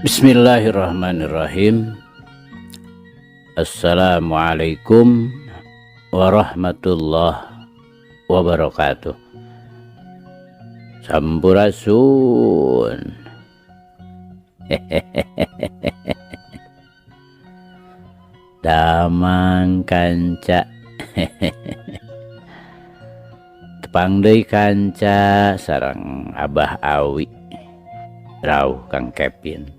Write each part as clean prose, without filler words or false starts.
Bismillahirrahmanirrahim. Assalamualaikum warahmatullahi wabarakatuh. Sampurasun. Damang kanca. Tepang deui kanca sareng Abah Awi. Rauh Kang Kevin.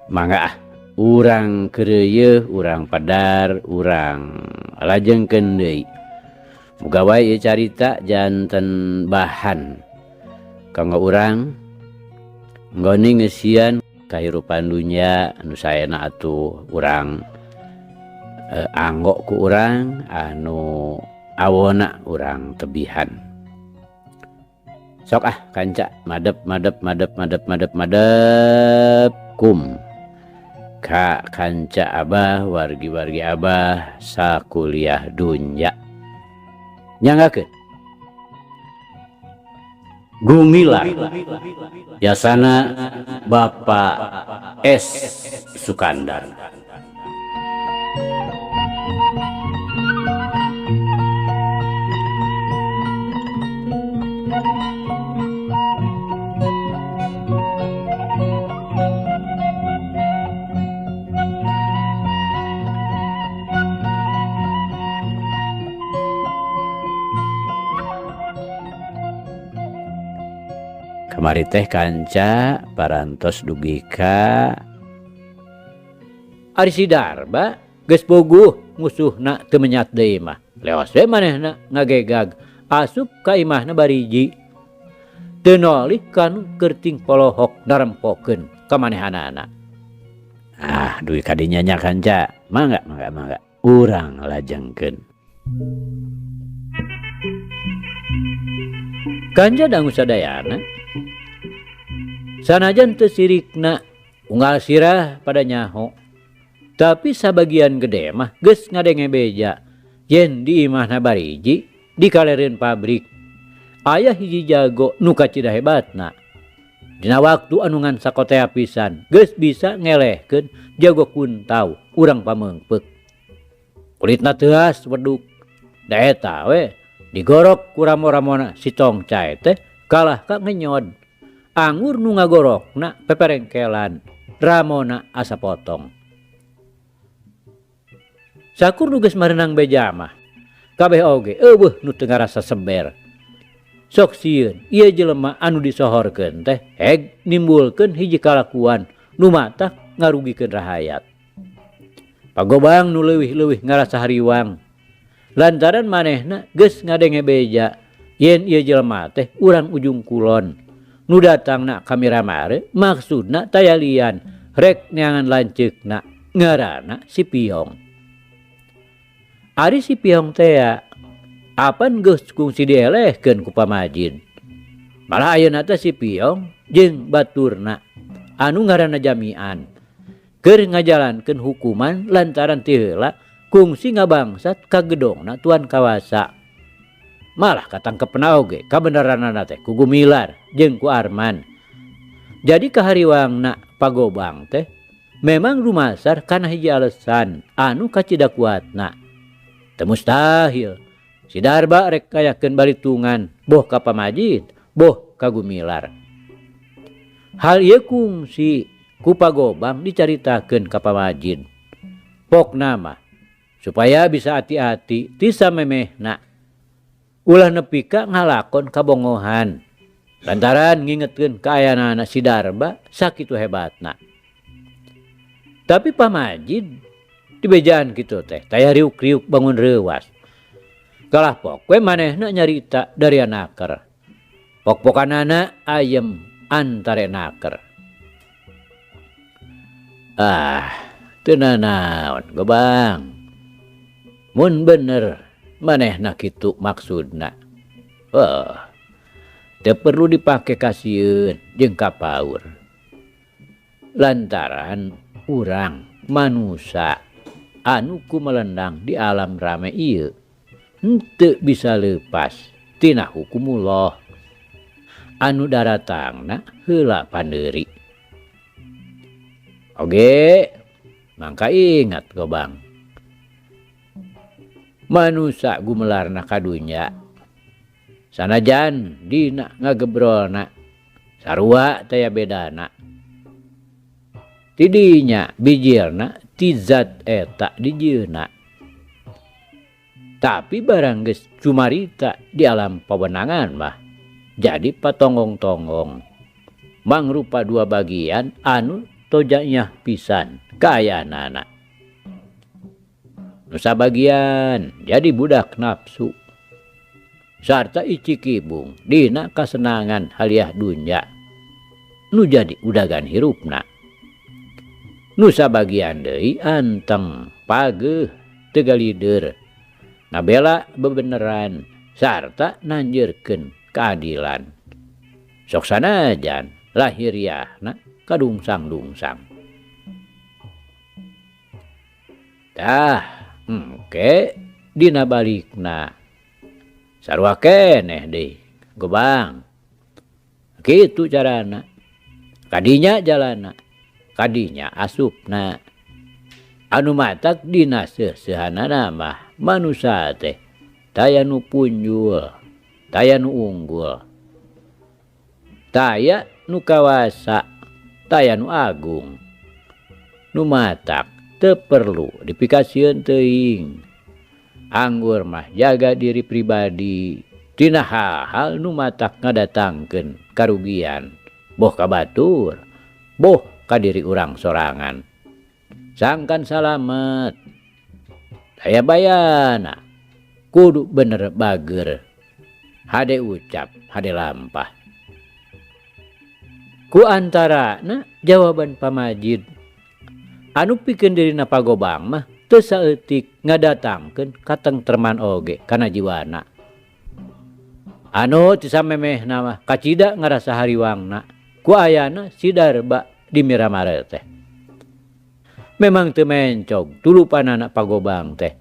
Mangga ah, urang keureuyeun, urang padar, urang lajengkeun deui. Muga wae ieu carita janten bahan kanggo urang nggoni ngeusian kahirupan dunya anu saena atuh urang anggo ku urang anu awona urang tebihan. Sok ah kanca madep madep madep madep madep madep kum ka kanca abah wargi-wargi abah sakuliah dunya. Nyanggakeun Gumilar yasana Bapak S Sukandar. Kamari teh kanca parantos dugi ka Ari si Darba geus boguh musuhna teu menyat deui mah. Leos we manehna ngagegag asup ka imahna bariji. Teu nolih kanu kerting polohok narempokeun ka manehanana. Ah, dugi ka dinya nya kanca. Mangga mangga mangga urang lajengkeun. Kanca dangu sadayana sanajan teu sirikna unggal sirah pada nyaho. Tapi sabagian gede mah geus ngadenge beja yen di imahna bariji di kalereun pabrik aya hiji jago nu kacida hebatna. Dina waktu anu ngan sakotea pisan geus bisa ngelehkeun jago kuntau urang pameungpeuk. Kulitna teuas weduk. Da eta we digorok ku ramo-ramona si Tongcai teh kalah ka ngenyod. Anggur nu ngagorokna peperengkelan, ramona asa potong. Sakur nu geus marenang beja mah, kabeh oge eueuh nu teu ngarasa seber. Sok sieun ieu jelema anu disohorkeun teh heg nimbulkeun hiji kalakuan nu matak ngarugikeun rahayat. Pagobang nu leuwih-leuwih ngarasa hariwang lantaran manehna geus ngadenge beja yen ieu jelema teh urang ujung kulon. Nu datangna ka Miramare maksudna tayalian rek neangan lanceukna ngaranna si Piong. Ari si Piong tea apan geus kungsi dielehkeun ku pamajid. Malah ayeuna teh si Piong jeung baturna anu ngaranna Jamian keur ngajalankeun hukuman lantaran ti heula kungsi ngabangsat ka gedongna Tuan Kawasa. Malah katangkepna oge kabeneranana teh ku Gumilar jeung ku Arman. Jadi kahariwangna Pagobang teh memang rumasar kana hiji alesan anu kacida kuatna. Teu mustahil si Darba rek kayakeun balitungan boh ka pamajid boh ka Gumilar. Hal ieu kungsi ku Pagobang dicaritakeun ka pamajid. Pokna mah supaya bisa hati-hati ti samemehna. Ulah nepi ka ngalakon kabongohan lantaran ngingetkeun kaayanana si Darba sakitu hebatna. Tapi pamajid dibejaan kitu teh taya riuk-riuk bangun reuwas. Kalah pok we manehna nyarita dari naker. Pok-pokanana ayem antare naker. Ah, teu nanaon Gobang. Mun bener manehna kitu maksudna. Wah, teu perlu dipake kasieun jeung kapaur. Lantaran urang manusa anu kumelendang di alam rame ieu henteu bisa leupas tina hukumullah. Anu daratangna heula pandeuri. Oge mangka ingat Gobang. Manusa gumelarna ka dunya. Sanajan dina ngagebrolna sarua taya bedana. Tidinya bijilna ti zat eta dijieuna. Tapi barang geus cumarita di alam pawenangan mah jadi patonggong-tonggong. Mangrupa dua bagian anu tojanyah pisan kaayaanana. Nu sabagian jadi budak nafsu sarta icikibung dina kasenangan haliah dunya nu jadi udagan hirupna. Nu sabagian deui anteng pageuh teu galider nabela bebeneran sarta nanjeurkeun keadilan. Sok sanajan lahiriahna kadungsang-dungsang. Tah engke dina balikna sarua keneh deui Gobang. Kitu carana. Kadinya jalana, kadinya asupna. Anu matak dina seuh-seuhanana mah manusa teh taya nu punjul, taya nu unggul, taya nu kawasa, taya nu agung. Nu matak teu perlu dipikasieun teuing. Anggur mah jaga diri pribadi tina hal-hal nu matak ngadatangkeun karugian, boh ka batur, boh ka diri urang sorangan. Sangkan salamet daya bayana kudu bener bager, hade ucap hade lampah. Ku antarana jawaban pamajid anu pikeun dirina Pagobang mah teu saeutik ngadatangkeun katengtreman oge kana jiwana. Anu ti samemehna mah kacida ngarasa hariwangna ku ayana si Darba di Miramare teh. Memang teu mencog tulupanana Pagobang teh.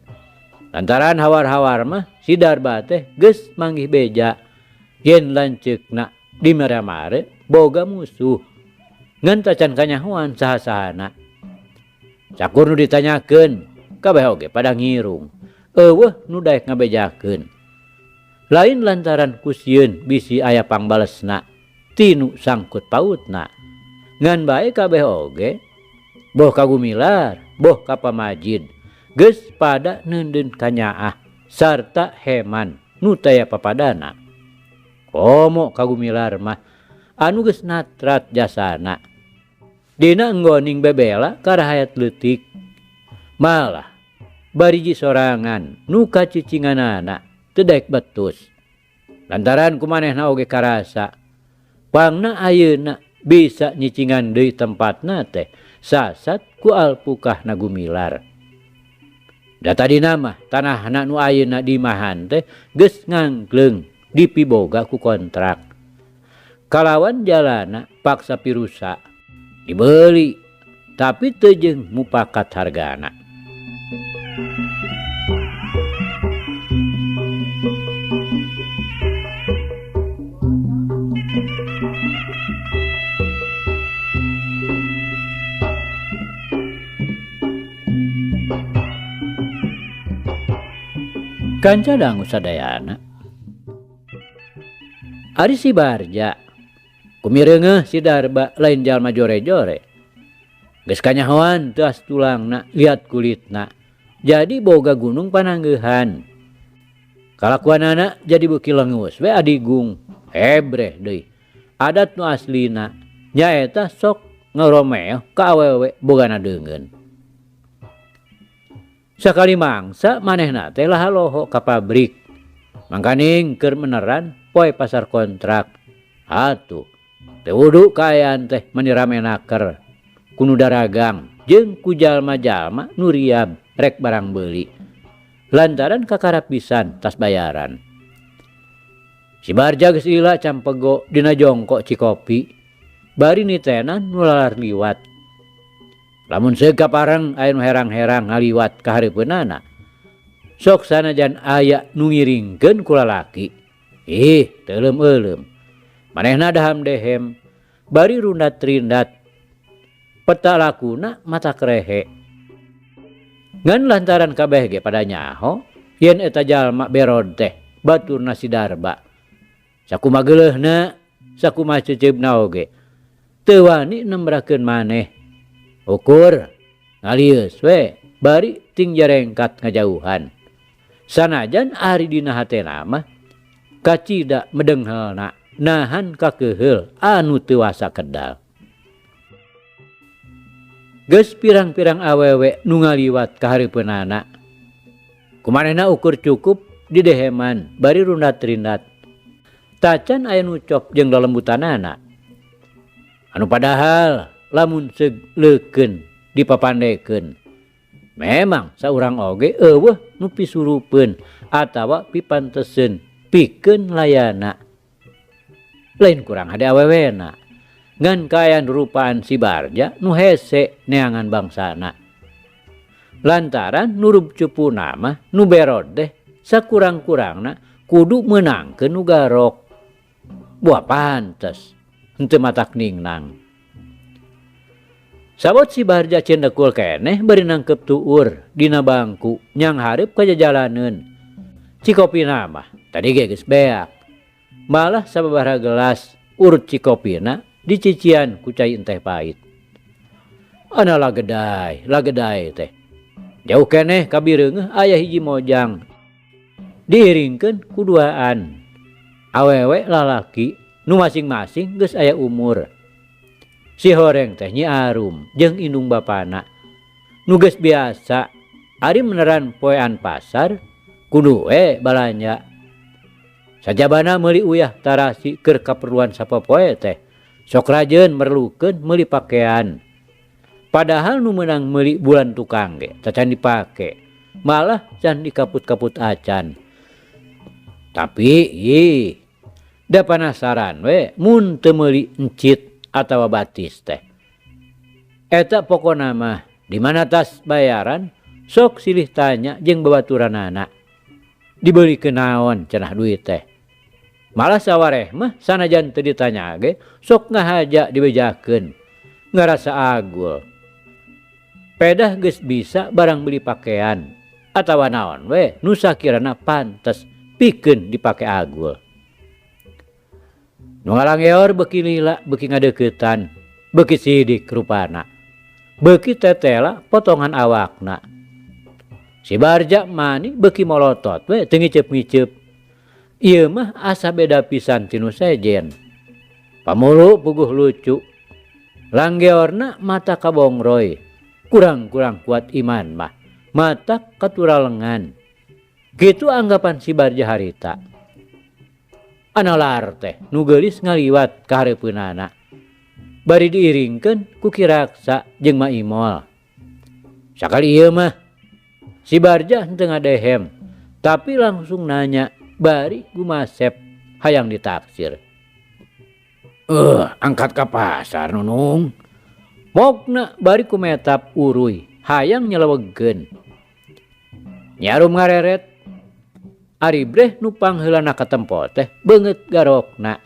Lantaran hawar-hawar mah si Darba teh geus manggih beja yen lanceukna di Miramare boga musuh. Ngan tacan kanyahoan saha-sahana. Sakur nu ditanyakeun kabeh oge pada ngirung. Eueuh nu daek ngabejakeun. Lain lantaran ku sieun bisi aya pangbalesna tinu sangkut pautna. Ngan bae kabeh oge boh ka Gumilar, boh ka pamajid, geus pada neundeun kanyaah sarta heman nu taya papadana. Komo ka Gumilar mah anu geus natrat jasana. Dina enggoning bebela ka rahayat leutik. Malah bariji sorangan nu kacicinganana teu daek betus. Lantaran kumanehna oge karasa pangna ayeuna bisa nyicingan deui tempatna teh sasat ku alpukahna Gumilar. Da tadina mah tanahna nu ayeuna dimahan teh geus ngangkleung dipiboga ku kontrak. Kalawan jalana paksa pirusa dibeli tapi teu jeung mupakat hargana. Kanca dangu sadayana. Ari si Barja kumireungeuh si Darba lain jalma jore-jore. Geus kanyahoan teuas tulangna liat kulitna. Jadi boga gunung pananggeuhan. Kalakuanana jadi beuki lengus we adigung. Hebreh deui. Adat nu aslina nyaeta sok ngoromeoh ka awewe bogana deungeun. Sakali mangsa manehna teh lahaloho ka pabrik. Mangkaning keur meneran poe pasar kontrak. Atuh teu wudu kaayaan teh meni rame naker. Ku nu daragang jeung ku jalma-jalma nu riab rek barang beuli. Lantaran kakarap pisan tas bayaran. Si Barja geus lila campego dina jongkok Cikopi. Bari nitenan nu lalar liwat. Lamun seug kapareng aya nu herang-herang ngaliwat ka hareupeunana. Sok sanajan aya nu ngiringkeun ku lalaki. Ih, teu euleum-euleum. Manehna daham dehem, bari rundat-rindat. Peta lakuna matak rehe. Ngan lantaran kabeh ge pada nyaho yen eta jalma berod teh baturna si Darba. Sakumaha geuleuhna, sakumaha ceuceubna oge teu wani nembrakeun maneh. Ukur ngalieus we bari ting jarengkat ngajauhan. Sanajan ari dina hatena mah kacida medenghelna nahan kakeheul anu teu wasa kedal. Geus pirang-pirang awewe nu ngaliwat ka hareupeunana. Kumanehna ukur cukup dideheman bari rundat-rindat. Tacan aya nu cop jeung lelembutanana. Anu padahal lamun seug leukeun dipapandekeun. Memang saurang oge eueuh nu pisurupeun atawa pipanteseun pikeun layana. Lain kurang hade awewena. Ngan kaayaan rupaan si Barja nu hese neangan bangsana. Lantaran nurub cupuna mah nu berod teh sakurang-kurangna kudu meunangkeun nu garok. Buah pantes henteu matak ningnang. Sabot si Barja cendekul keneh bari nangkep tuur dina bangku nyang hareup ka jajalaneun. Cikopina mah tadi ge geus beak. Malah sababaraha gelas urut cikopina dicician ku cai enteh pahit. Ana lagedai, lagedai teh. Jauh keneh kabireungeuh aya hiji mojang. Diiringkeun ku duaan. Awewe lalaki nu masing-masing geus aya umur. Si horeng teh Nyi Arum jeung indung bapana. Nu geus biasa ari meneran poean pasar kudu we balanja. Sajabana meuli uyah tarasi keur kaperluan sapopoe teh. Sok rajeun merlukeun meuli pakean. Padahal nu meunang meuli bulan tukang ge tacan dipake. Malah can dikaput-kaput acan. Tapi ih, da panasaran we mun teu meuli encit atawa batis teh. Eta pokona mah di mana tas bayaran sok silih tanya jeung babaturanana. Dibeulikeun naon cenah duit teh. Malah sawareh mah sanajan teu ditanya ge sok ngahaja dibejakeun. Ngarasa agul. Pedah geus bisa barang beli pakaian atawa naon we nu sakirana pantes pikeun dipake agul. Nu ngalangeor beuki lila beuki ngadeuketan, beuki sidik rupana. Beuki tetela potongan awakna. Si Barja mani beuki molotot we teu ngiceup-ngiceup. Ieu mah asa beda pisan tinu sejen. Pamulu puguh lucu. Langgeorna mata kabongroy. Kurang-kurang kuat iman mah. Mata katuralengan. Kitu anggapan si Barja harita. Analar teh nu geulis ngaliwat ka hareupeunana. Bari diiringkeun ku Ki Raksa jeung Ma Imol. Sakali ieu mah si Barja henteu ngadehem, tapi langsung nanya bari gumasep hayang ditaksir. Angkat ka pasar Nunung. Mokna bari kumetap uruy hayang nyelewegkeun. Nyi Arum ngareret. Ari breh nu pangheulana katempo teh beungeut garokna.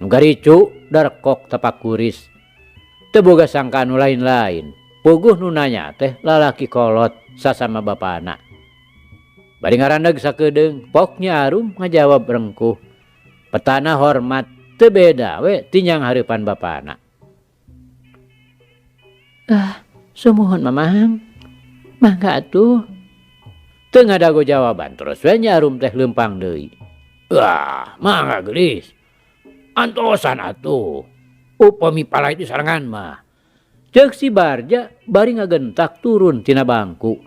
Nu garicu darekok tapak kuris. Teu boga sangkaan nu lain-lain. Puguh nu nanya teh lalaki kolot sasama bapana. Bari ngarandeg sakedeung, pok Nyi Arum ngajawab rengkuh. Petana hormat teu beda we tinyang hareupan bapana. Ah, sumuhun Mamang. Mangga atuh. Teu ngadago jawaban terus we Nyi Arum teh leumpang deui. Wah, mangga geulis. Antosan atuh. Upami palai di sarengan mah. Ceuk si Barja bari ngagentak turun tina bangku.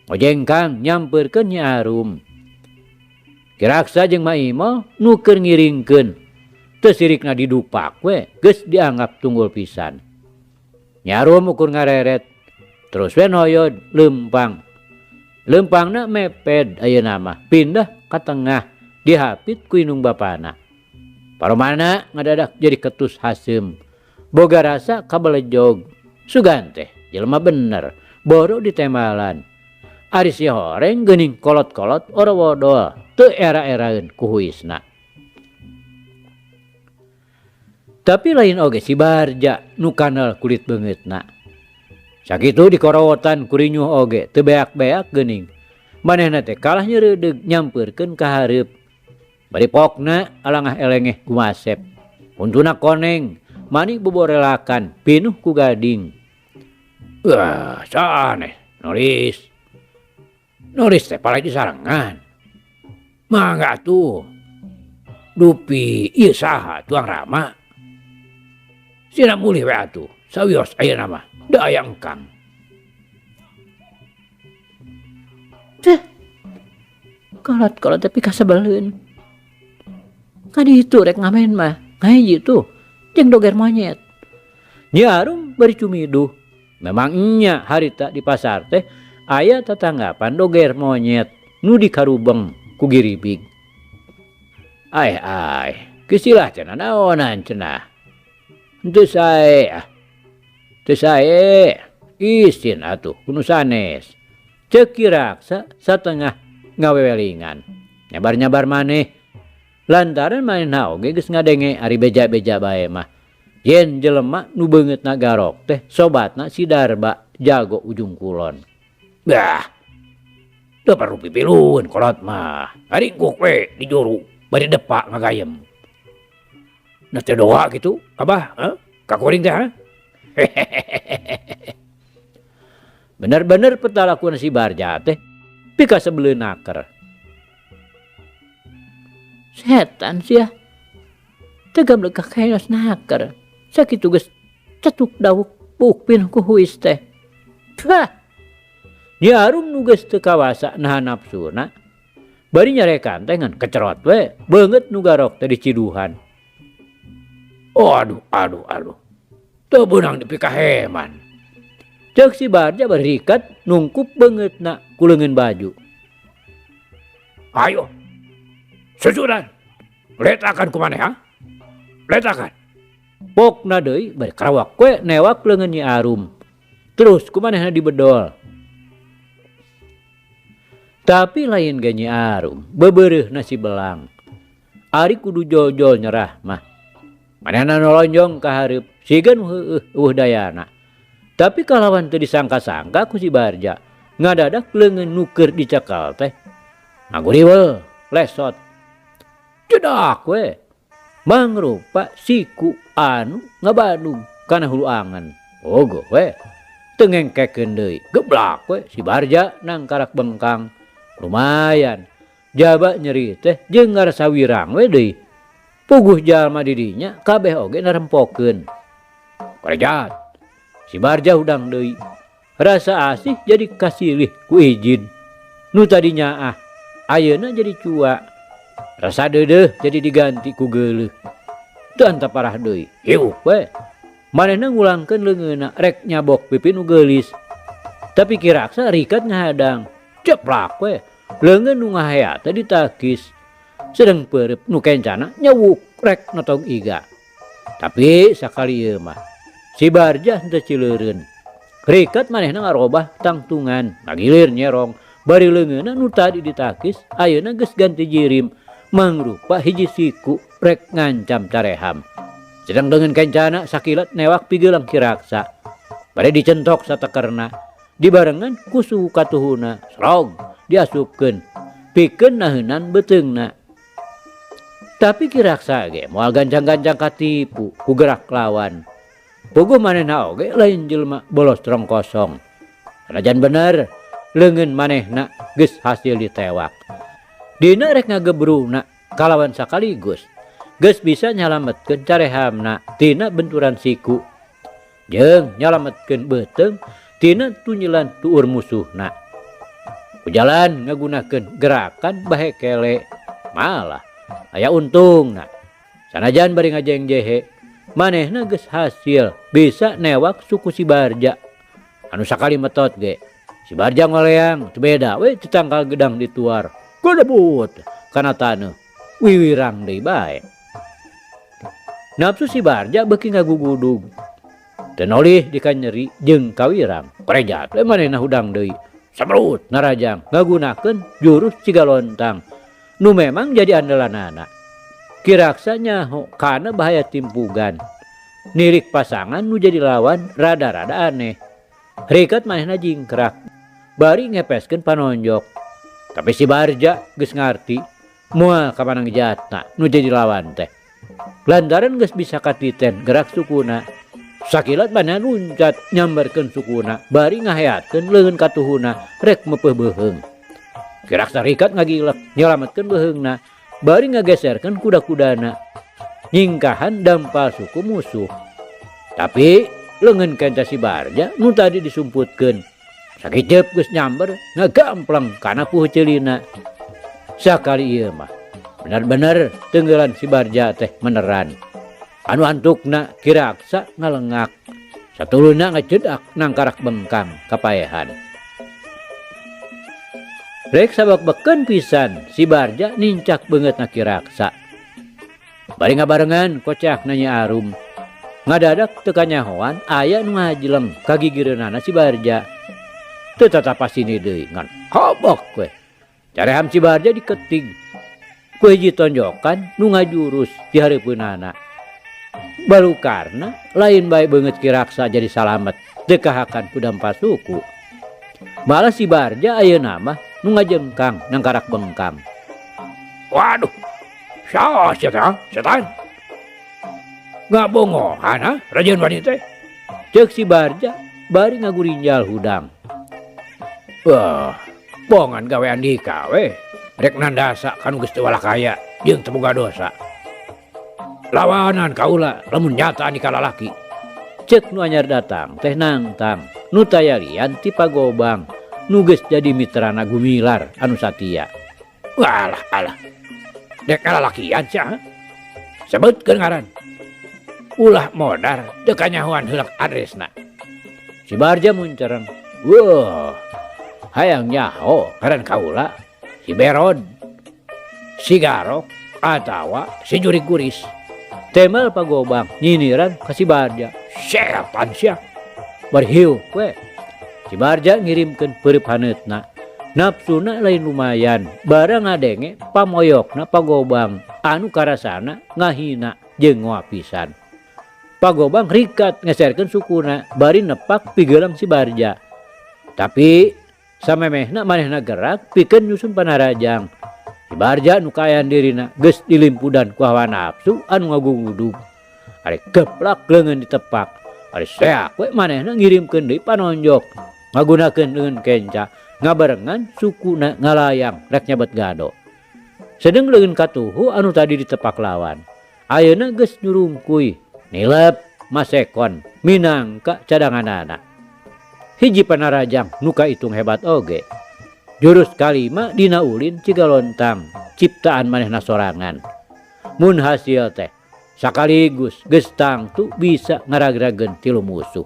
Ngojengkang nyampeurkeun Nyi Arum. Ki Raksa jeung Ma Imol nu keur ngiringkeun. Teu sirikna didupak we, geus dianggap tunggul pisan. Nyi Arum ukur ngareret, terus we noyod leumpang. Leumpangna meped ayeuna mah, pindah ka tengah, dihapit ku indung bapana. Paromana ngadadak jadi ketus haseum. Boga rasa kabelejog. Sugan teh jelema bener, boro ditembalan. Ari si horeng geuning kolot-kolot orowodol, teu era-eraeun ku huisna. Tapi lain oge si Barja nu kanal kulit beungeutna. Sakitu dikorowotan ku rinyuh oge teu beak-beak geuning. Manehna teh kalah nyeureudeug nyampeurkeun ka hareup. Bari pokna alangah elengeh gumasep. Huntuna koneng, mani boborelakan pinuh ku gading. Wah, sanes nulis. Nulis teh palai disarengan. Mangga atuh. Dupi ieu saha tuang Rama. Sina mulih we atuh, sawios ayeuna mah. Da aya engkang. Teh. Kolot-kolot tapi kasebeleun. Kaditu rek ngamen mah, ngahiji tuh jeung doger monyet. Nyi Arum bari cumiduh. Memang nya harita di pasar teh aya tatanggapan doger monyet nu dikarubeng ku giribig. Ai ai, kisilah cenah naonan cenah. Henteu sae ah. Teu sae, isin atuh ku nu sanes. Ceuk Ki Raksa satengah ngawewelingan. Nyabar-nyabar maneh. Lantaran manehna oge geus ngadenge ari beja-beja bae mah. Yen jelema nu beungeutna garok teh sobatna si Darba jago ujung kulon. Bah, teu perlu pipilueun kolot mah. Ngaringkuk we di juru bari depak ngagayem. Nah teh doa kitu abah, heh? Ka kuring teh, heh? Bener-bener petalakuan si Barja teh pikasebeleun naker. Setan sia. Teu gablek ka kaenos naker. Sakitu geus cetuk dawuk buuk pinuh ku huis teh. Pah. Nyi Arum nu geus teu kawasa nahan nafsuna. Bari nyarekan teh ngan kecerot we beungeut nu garok teh diciduhan. Oh, aduh, aduh, aduh. Teu beunang dipikaheman. Ceuk si Barja barikat nungkup beungeutna ku leungeun baju. Ayo. Susunan. Letakan ku maneh, ha? Letakan. Pokna deui bari karawak we newak leungeun Nyi Arum. Terus ku manehna dibedol. Tapi lain ge Nyi Arum, bebereuhna si Belang. Ari kudu jol-jol nyerah mah. Manehna nolonjong ka hareup, siga nu heueuh eueuh dayana. Tapi kalawan teu disangka-sangka ku si Barja, ngadadak leungeun nu keur dicekel teh ngaguriwel, lesot. Cedak we. Mangrupa siku anu ngabadug kana hulu angen. Ogoh we. Teu ngengkekeun deui, geblak we si Barja nangkarak bengkang. Lumayan. Jaba nyeri teh jeung ngarasa wirang we deui. Puguh jalma di dinya kabeh oge narempokeun. Korejat. Si Barja hudang deui. Rasa asih jadi kasilih ku ijin. Nu tadi nyaah, ayeuna jadi cua. Rasa deudeuh jadi diganti ku geuleuh. Teu antap parah deui. Hiup we. Manehna ngulangkeun leungeunna rek nyabok pipi nu geulis. Tapi Ki Raksa rikat ngahadang. Ceplak we. Leungeun nu ngahea teh ditakis. Sedeng peureup nu kencana nyewuk rek notog iga. Tapi sakali ieu mah si Barja henteu cileureun. Rikat manehna ngarobah tangtungan, ngagilir nyerong, bari leungeunna nu tadi ditakis ayeuna geus ganti jirim, mangrupa hiji siku rek ngancam careham. Sedeng leungeun kencana sakilat newak pigeulang Ki Raksa. Bari dicentok satekerna, dibarengan ku suhu katuhuna, srog diasupkeun, pikeun naheunan beuteungna. Tapi Ki Raksa ge moal gancang-gancang katipu ku gerak lawan. Puguh manehna oge lain jelema bolos rong kosong. Sanajan bener leungeun manehna geus hasil ditewak. Dina rek ngagebruna kalawan sakaligus geus bisa nyalametkeun carehamna tina benturan siku jeung nyalametkeun beuteung tina tunyelan tuur musuhna. Ku jalan ngagunakeun gerakan bahekele malah aya untungna. Sanajan bari ngajengjehe manehna geus hasil bisa newak suku si Barja anu sakali metot ge. Si Barja ngoleang teu beda we tangkal gedang dituar gedebut kana taneuh wiwirang deui bae. Nafsu si Barja beuki ngagugudug teu nolih dikanyeri jeung kawirang. Korejat we manehna hudang deui samelut narajang ngagunakeun jurus ciga lontang nu memang jadi andalanana. Ki Raksa nyaho kana bahaya timpugan. Nirik pasangan nu jadi lawan rada-rada aneh. Rikat manehna jingkrak bari ngepeskeun panonjok. Tapi si Barja geus ngarti moal kapanang jatna nu jadi lawan teh. Lantaran geus bisa katiten gerak sukuna. Sakilat manehna luncat nyambarkeun sukuna bari ngaheatkeun leungeun katuhuna rek meupeuh beuheung. Ki Raksa rikat ngagilek nyelametkeun beuheungna bari ngageserkeun kuda-kudana nyingkahan dampal suku musuh. Tapi leungeun kenca si Barja nu tadi disumputkeun sakiceup geus nyamber ngagamplang kana puhu ceulina. Sakali ieu mah bener-bener tenggelan si Barja teh meneran. Anu antukna Ki Raksa ngalengak satuluna ngecedak nangkarak bengkang kapaehan. Rek sabak beken pisan si Barja nincak beungeutna Ki Raksa. Bari ngabarengan kocakna Nyi Arum. Ngadadak teu kanyahoan aya nu ngajleng ka gigireunana si Barja. Teu tatapas sini deui ngan hobok we. Careham si Barja diketig ku hiji tonjokan nu ngajurus di hareupeunana. Balukarna lain bae beungeut Ki Raksa jadi salamet teu kahakan ku dampa suku. Malah si Barja ayeuna mah nu ngajengkang nangkarak bengkang. Waduh, saha sia teh, setan? Ngabongohan ha, rajeun wani teh? Ceuk si Barja bari ngagurinjal hudang. Wah, bongan gawe andika we, rek nandasa kanu geus teu walakaya jeung teu boga dosa. Lawanan kaula lamun nyata andika lalaki. Ceuk nu anyar datang teh nangtang nu tayalian ti Pagobang nu geus jadi mitrana Gumilar anu satia. Alah alah, dek lalakian sia, ha? Sebutkeun ngaran. Ulah modar teu kanyahoan heulak adresna. Si Barja muncereng. Wah, hayang nyaho ngaran kaula si Berod, si Garok atawa si Jurig Guris. Temal Pagobang nyiniran ka si Barja. Setan sia. Barhiu we. Si Barja ngirimkeun peureup haneutna. Nafsuna lain lumayan, barang ngadenge pamoyokna Pagobang anu karasana ngahina jeung ngoa pisan. Pagobang rikat ngeserkeun sukuna bari nepak pigelang si Barja. Tapi samemehna manehna gerak pikeun nyusun panarajang. Si Barja nu kaayaan dirina geus dilimpudan ku hawa nafsu anu ngagugudug. Ari geplak leungeun ditepak. Ari seak we manehna ngirimkeun deui panonjok. Ngagunakeun leungeun kenca ngabarengan sukuna ngalayang rek nyabet gado. Sedeng leungeun katuhu anu tadi ditepak lawan. Ayeuna geus nyurungkuy, nilep masekon minangka cadanganana. Hiji panarajang nu kaitung hebat oge. Jurus kalima dina ulin Cigalontang ciptaan manehna sorangan. Mun hasil teh sakaligus geus tangtu bisa ngaragrageun tilu musuh.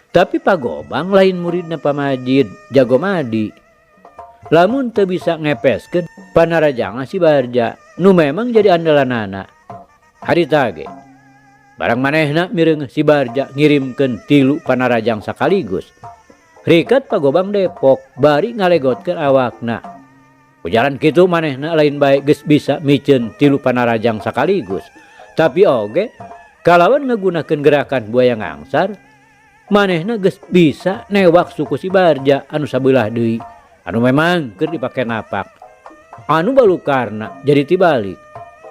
Tapi Pagobang lain muridna Pamajid jago madi. Lamun teu bisa ngepeskeun panarajangna si Barja nu memang jadi andalanana. Harita ge barang manehna mireung si Barja ngirimkeun tilu panarajang sakaligus. Rikat Pagobang Depok bari ngalegotkeun awakna. Ujaran kitu manehna lain bae geus bisa miceun tilu panarajang sakaligus. Tapi oge kalawan ngagunakeun gerakan buaya ngangsar, manehna geus bisa newak suku si Barja anu sabeulah deui, anu memang keur dipake napak. Anu balukarna jadi tibalik.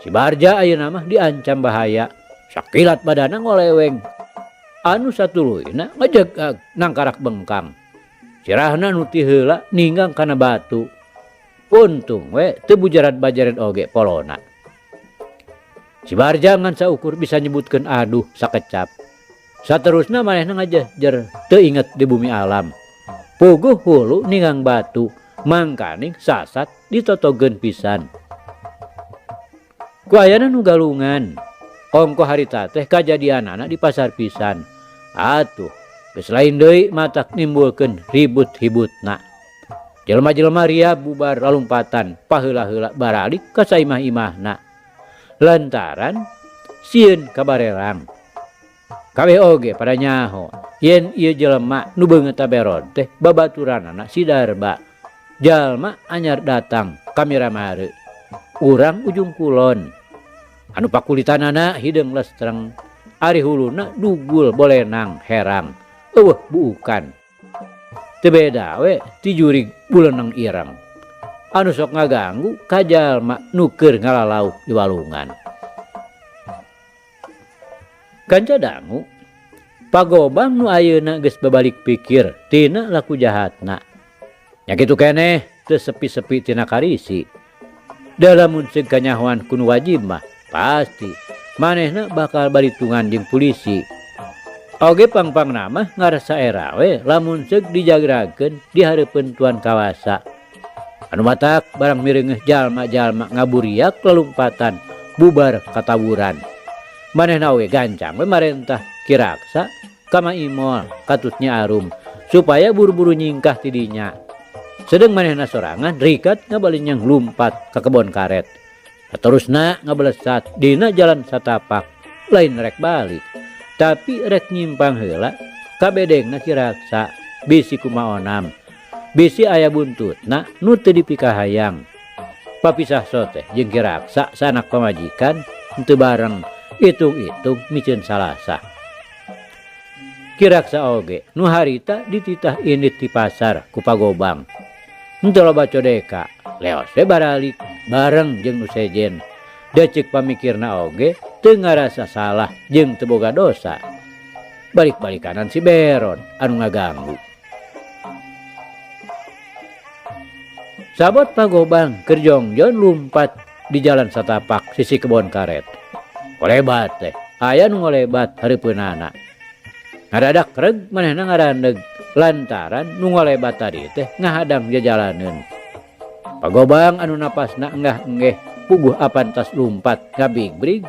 Si Barja ayeuna mah diancam bahaya, sakilat badana ngoleweng. Anu satuluyna ngejegag nangkarak bengkang. Sirahna nu ti heula ninggang kana batu. Untung we teu bujarat-bajaret oge polona. Si Barja ngan saukur bisa nyebutkeun aduh sakecap. Saterusna manehna ngajejer teu inget di bumi alam. Puguh hulu ninggang batu, mangkaning sasat ditotogeun pisan. Ku ayana nu galungan, ongko harita teh kajadianana di pasar pisan. Atuh, geus lain deui matak nimbulkeun ribut-ributna. Jelema-jelema ria bubar lalumpatan paheula-heula baralik ka saimah-imahna. Lantaran sieun kabarerang. Kabeh oge pada nyaho yen ieu jelema nu beungeut berod teh babaturanana si Darba. Jalma anyar datang ka Miramare. Urang Ujung Kulon. Anu pakulitanana hideung lestreng. Ari huluna dugul bolenang herang eueuh buukan. Teu beda we ti jurig buleneng ireng. Anu sok ngaganggu ka jalma nu keur ngalalauk di walungan. Kanca dangu Pagobang nu ayeuna geus babalik pikir tina laku jahatna. Nya kitu keneh teu sepi-sepi tina karisi. Da lamun seug kanyahoan ku nu wajib mah pasti manehna bakal balitungan jeung pulisi. Oge pangpangna mah ngarasa era we lamun seug dijagrakeun di hareupeun tuan kawasa. Anu matak barang mireungeuh jalma-jalma ngaburiak lalumpatan bubar katawuran. Manehna oge gancang we marentah Ki Raksa ka Ma Imol katutnya Arum supaya buru-buru nyingkah ti dinya. Sedeng manehna sorangan rikat ngabalinyang lumpat ka kebon karet. Saterusna ngabelesat dina jalan satapak lain rek balik tapi rek nyimpang heula ka bedengna Ki Raksa bisi kumaonam bisi aya buntutna nu teu dipikahayang. Papisah soteh jeung Ki Raksa sanak pamajikan henteu bareng itung-itung miceun salasah. Ki Raksa oge nu harita dititah indit ti pasar ku Pagobang. Henteu loba codeka, leos we baralik bareng jeung nu sejen. Da ceuk pamikirna oge teu ngarasa salah jeung teu boga dosa. Balik-balikanan si Beron anu ngaganggu. Sabot Pagobang keur jongjon lumpat di jalan satapak sisi kebon karet. Ngolebat teh, aya nu ngolebat hareupeunana. Ngadadak reg manehna ngarandeg lantaran nu ngolebat tadi teh ngahadang jajalaneun. Pagobang anu napasna enggah enggeh puguh apan tas lumpat ngabigbrig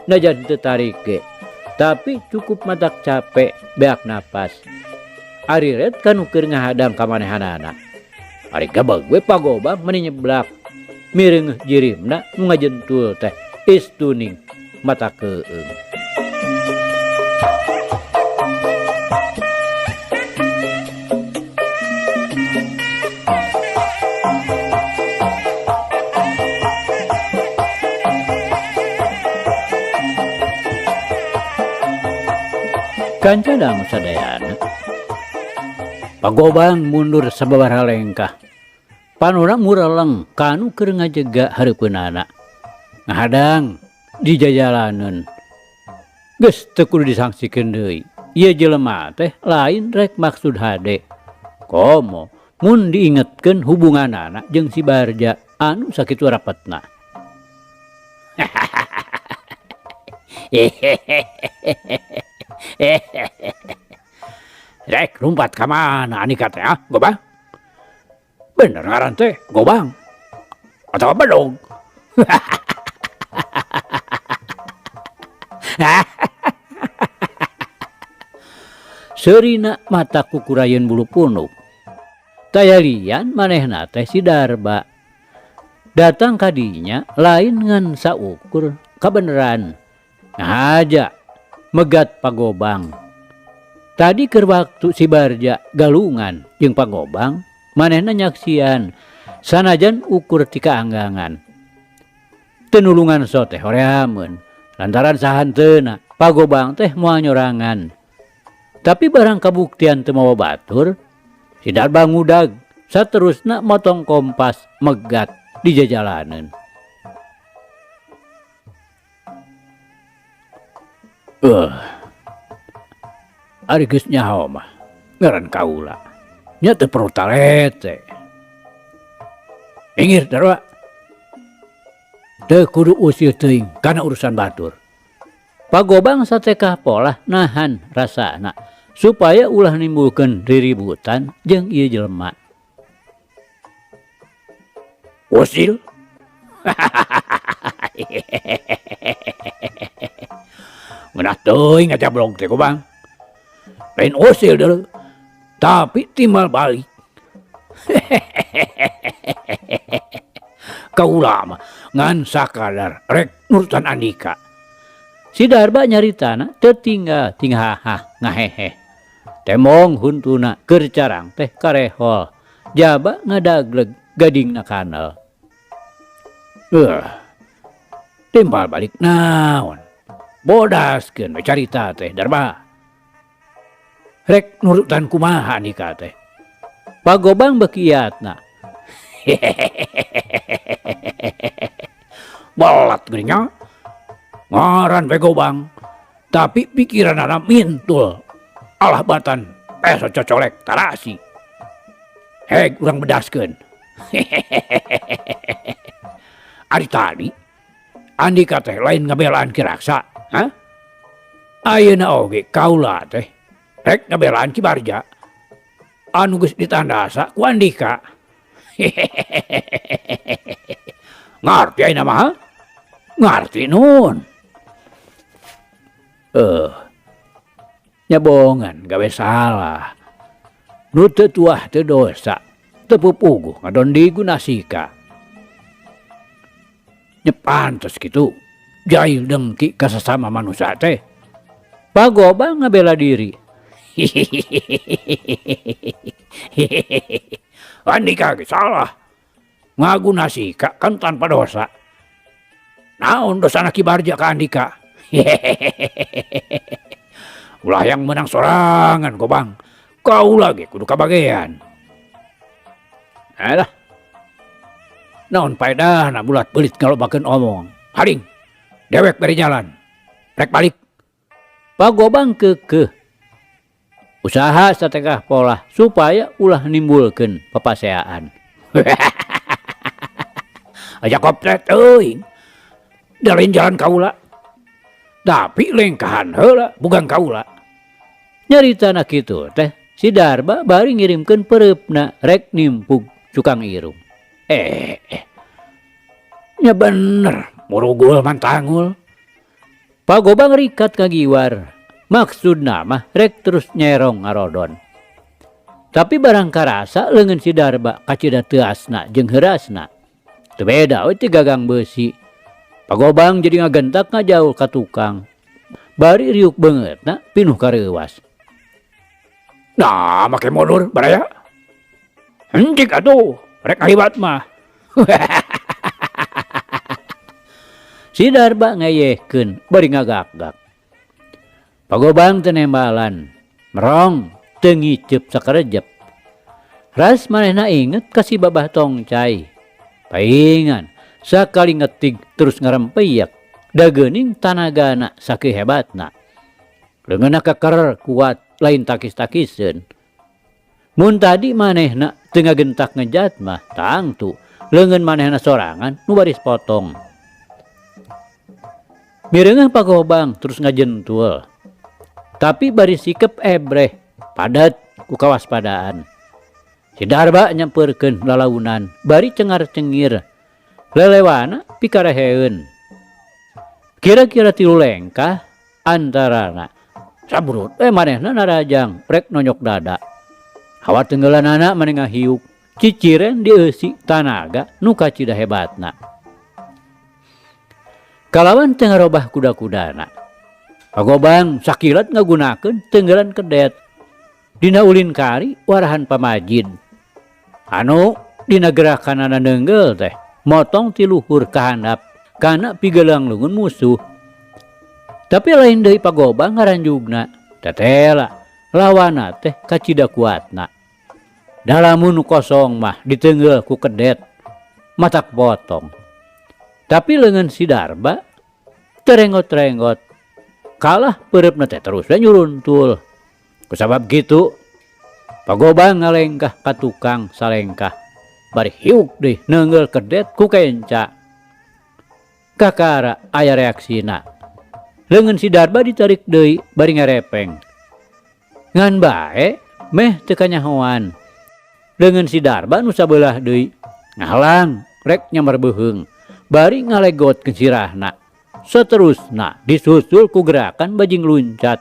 najan teu tarik ge. Tapi cukup matak capek beak napas. Ari ret kanu keur ngahadang ka manehanana. Ari gabeg we Pagobang meni nyeblak. Mireungeuh jirimna nu ngajentul teh istuning mata keung. Kanca dangu sadayana. Pagobang mundur sababaraha lengkah. Panora mureleng kanu keur ngajega hareupeunana. Ngahadang di jajalaneun. Geus teu kudu disangsikeun deui. Ieu jelema teh lain rek maksud hade. Komo mun diingetkeun hubunganana jeung si Barja anu sakitu rapetna. Rek lumpat ka mana Andika teh, ah, Gobang? Bener ngaran teh, Gobang. Atawa bedog. Seurina mata kukurayeun bulu punuk. Tayalian manehna teh si Darba. Datang ka dinya lain ngan saukur kabeneran. Ngahaja megat Pagobang. Tadi keur waktu si Barja galungan jeung Pagobang, manehna nyaksian sanajan ukur ti kaanggangan. Teu nulungan soteh horeameun lantaran sahanteuna Pagobang teh moal nyorangan. Tapi barang kabuktian teu mawa batur, si Darba ngudag saterusna motong kompas megat di jajalaneun. Ari geus nyaho mah ngaran kaula. Nya teu perlu talete. Minggir Darba. Teu kudu usil teuing kana urusan batur. Pagobang satekah polah nahan rasana supaya ulah nimbulkeun riributan jeung ieu jelema. Usil? Ngeunah teuing ngajablog teh Gobang. Lain usil deuleu, tapi timbal balik. Kaula mah ngan sakadar rek nurutan Andika. Si Darba nyaritana teu tinggal tinghahah ngaheheh. Temong huntuna keur carang teh karehol. Jaba ngadagleg gadingna kanal. Timbal balik naon? Bodaskeun we carita teh Darma. Rek nurutan kumaha andika teh? Pagobang beuki iatna. Balat geuning nya. Ngaran we gobang, tapi pikiranana mintul. Alah batan peso cocolek tarasi. Heg urang bedaskeun. Ari tadi andika teh lain ngabelaan Ki Raksa, ha? Ayeuna oge kaula teh rek ngabelaan Ki Barja anu geus ditandasa ku andika. Ngarti ayeuna mah, ha? Ngarti nun. Nyabongan gawe salah. Nu teu tuah teu dosa, teu pupuguh ngadondi gunasika. Nya pantes kitu, jail dengki ka sasama manusia teh. Pagobang ngabela diri. Andika ge salah. Ngagunasika kan tanpa dosa. Naon dosana Ki Barja ka Andika? Ulah yang menang sorangan gobang. Kaula ge kudu kabagean. Alah. Naon paedahna bulat beulit ngalobakeun omong. Haring, dewek bari jalan. Rek balik. Pagobang keukeuh. Usaha satekah polah supaya ulah nimbulkeun papaseaan. Aja kopret euy. Da lain jalan kaula. Tapi lengkahan heula bugang kaula. Nyaritana kitu teh si Darba bari ngirimkeun pereupna rek nimpug cukang irung. Nya bener murugul mantangul. Pagobang rikat kagiwar. Maksudna mah rek terus nyerong ngarodon. Tapi barang karasa leungeun si Darba kacida teuasna jeung heurasna. Teu beda we ti gagang beusi. Pagobang jadi ngagentak ngajauh ka tukang. Bari riuk beungeutna pinuh kareuwas. Nah, make mundur baraya. Henteu atuh, rek ngaliwat mah. Si Darba ngeyehkeun bari ngagak-gak. Pagobang teu nembalan, merong teu ngiceup sakerejep. Ras manehna inget ka si Babah Tongcai. Paingan sakali ngetig terus ngarempeyak, da geuning tanagana sakieu hebatna. Leungeunna keker kuat lain takis-takiseun. Mun tadi manehna teu ngagentak ngejat mah tangtu leungeun manehna sorangan nu baris potong. Mireungeuh Pagobang terus ngajentul. Tapi bari sikep ebreh, padat ku kawaspadaan. Si Darba nyampeurkeun lalaunan, bari cengar-cengir. Lelewana pikareheun. Kira-kira 3 lengkah antarana. Saburut we manehna narajang rek nonyok dada. Hawa tenggelanana maneh ngahiuk, ciciren dieusi tanaga nu kacida hebatna. Kalawan teu ngarobah kuda-kudana. Pagobang sakilat ngagunakeun tenggelan kedet. Dina ulin kari warahan pamajid. Anu dina gerakanana neunggel teh motong ti luhur ka handap kana pigelang leungeun musuh. Tapi lain deui Pagobang ngaranjugna, tetela lawana teh kacida kuatna. Dalamun nu kosong mah diteunggel ku kedet matak potong. Tapi leungeun si Darba terenggot-renggot. Kalah peureupna teh terus we nyuruntul. Kusabab kitu Pagobang ngalengkah ka tukang salengkah. Bari hiuk deui neunggel kedet ku kenca. Kakara aya reaksina. Leungeun si Darba ditarik deui bari ngarepeng. Ngan bae meh teu kanyahoan. Leungeun si Darba nu sabelah deui ngahalang rek nyamar beuheung. Bari ngalegotkeun sirahna. Seterusna disusul ku gerakan bajing luncat.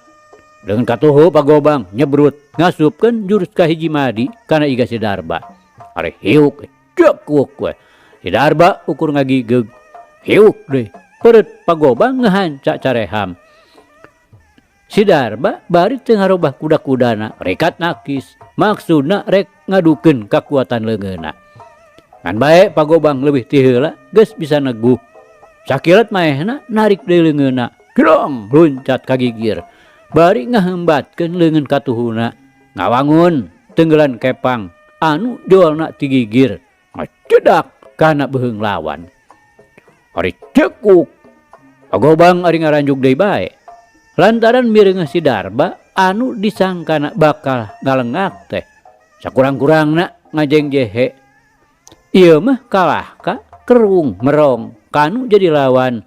Dengan katuhu Pagobang nyebrut ngasupkeun jurus kahiji madi kana iga si Darba. Are hiuk cek kuuk we. Si Darba ukur ngagigeug. Hiuk deui. Peureut Pagobang ngehanca careham. Si Darba bari teu ngarobah kuda-kudana rekat nakis. Maksudna rek ngadukeun kakuatan leungeunna. Ngan bae Pagobang leuwih ti heula geus bisa neguh. Sakilat maehna narik deui leungeunna. Hirong luncat ka gigir bari ngahembatkeun leungeun katuhuna ngawangun tenggelan kepang anu jolna ti gigir ngacedak kana beuheung lawan. Ari cekuk Pagobang ari ngaranjuk deui bae. Lantaran mireungeuh si Darba anu disangkana bakal ngalengak teh sakurang-kurangna ngajeng jehe. Ieu mah kalah ka kerung merong kanu jadi lawan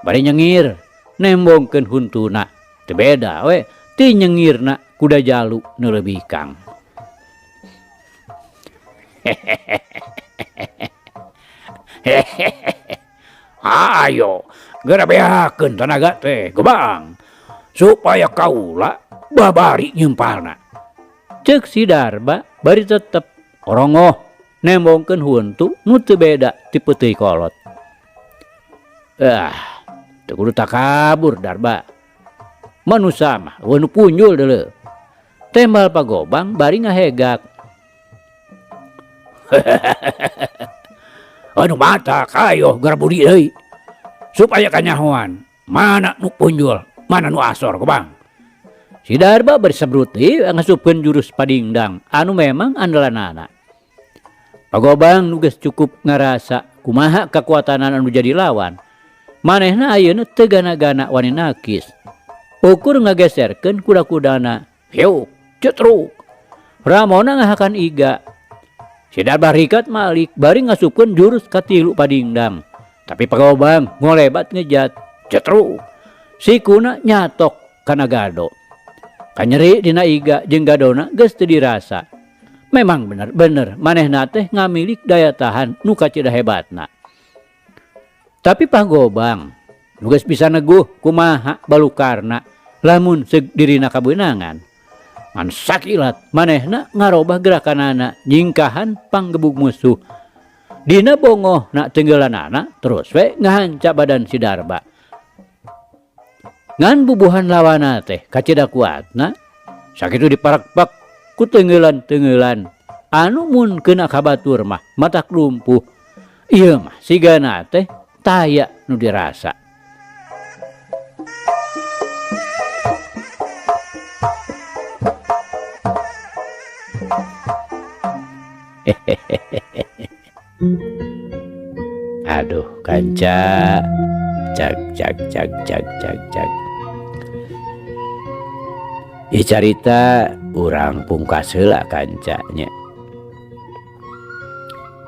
bari nyengir nembongkeun huntuna teu beda we ti nyengirna kuda jalu nu leuwih kang. Ayo geura beakeun tanaga teh Gobang supaya kaula babari nyempalna. Ceuk si Darba bari tetep orongoh nembongkeun huntu nu teu beda ti peuteuy kolot. Ah, teu kudu takabur Darba. Manusa mah eueuh nu punjul deuleu. Tembal Pagobang bari ngahegak. Anu mata kayo geura budi deui supaya kanyahoan mana nu punjul mana nu asor Gobang. Si Darba bari sebrut deui ngasupkeun jurus padingdang anu memang andalanana. Pagobang nu geus cukup ngarasa kumaha kakuatanan anu jadi lawan. Manehna ayeuna teu gana-gana wani nakis. Ukur ngageserkeun kuda-kudana. Hiuk, cetruk. Ramona ngahakan iga. Si Darba rikat malik bari ngasupkeun jurus katilu padingdang. Tapi Pagobang ngolebat ngejat. Cetruk. Sikuna nyatok kana gado. Kanyeri dina iga jeung gadona geus teu dirasa. Memang bener-bener manehna teh ngamilik daya tahan nu kacida hebatna. Tapi Pagobang nu geus bisa neguh kumaha balukarna lamun seug dirina kabeunangan. Ngan sakilat manehna ngarobah gerakanana nyingkahan panggebug musuh. Dina bongoh na tenggelanana terus we ngahanca badan si Darba. Ngan bubuhan lawana teh kacida kuatna sakitu diparekpek ku tenggelan-tenggelan anu mun kena kabatur mah matak lumpuh. Ieu mah sigana teh taya nu dirasa. Aduh kanca, cak cak cak cak cak cak. Ieu carita urang pungkas heula kancanya.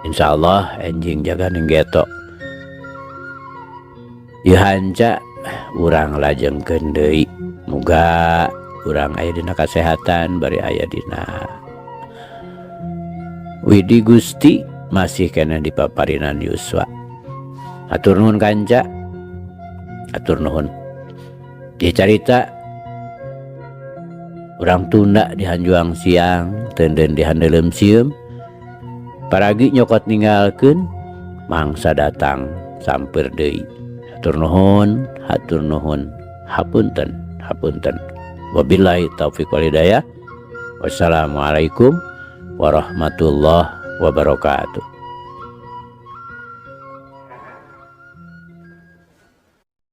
Insyaallah enjing jaga ning geto. Ieu hanca urang lajengkeun deui. Muga urang aya dina kasehatan bari aya dina Widi Gusti masih kena di paparinan Yuswa. Atur nuhun kanca. Atur nuhun. Ieu carita urang tunda di hanjuang siang, tenden di handeuleum sieum. Paragi nyokot ninggalkeun, mangsa datang sampeur deui. Atur nuhun, hatur nuhun, hapunten, hapunten. Wabillahi taufik wal hidayah. Wassalamualaikum warahmatullahi wabarakatuh.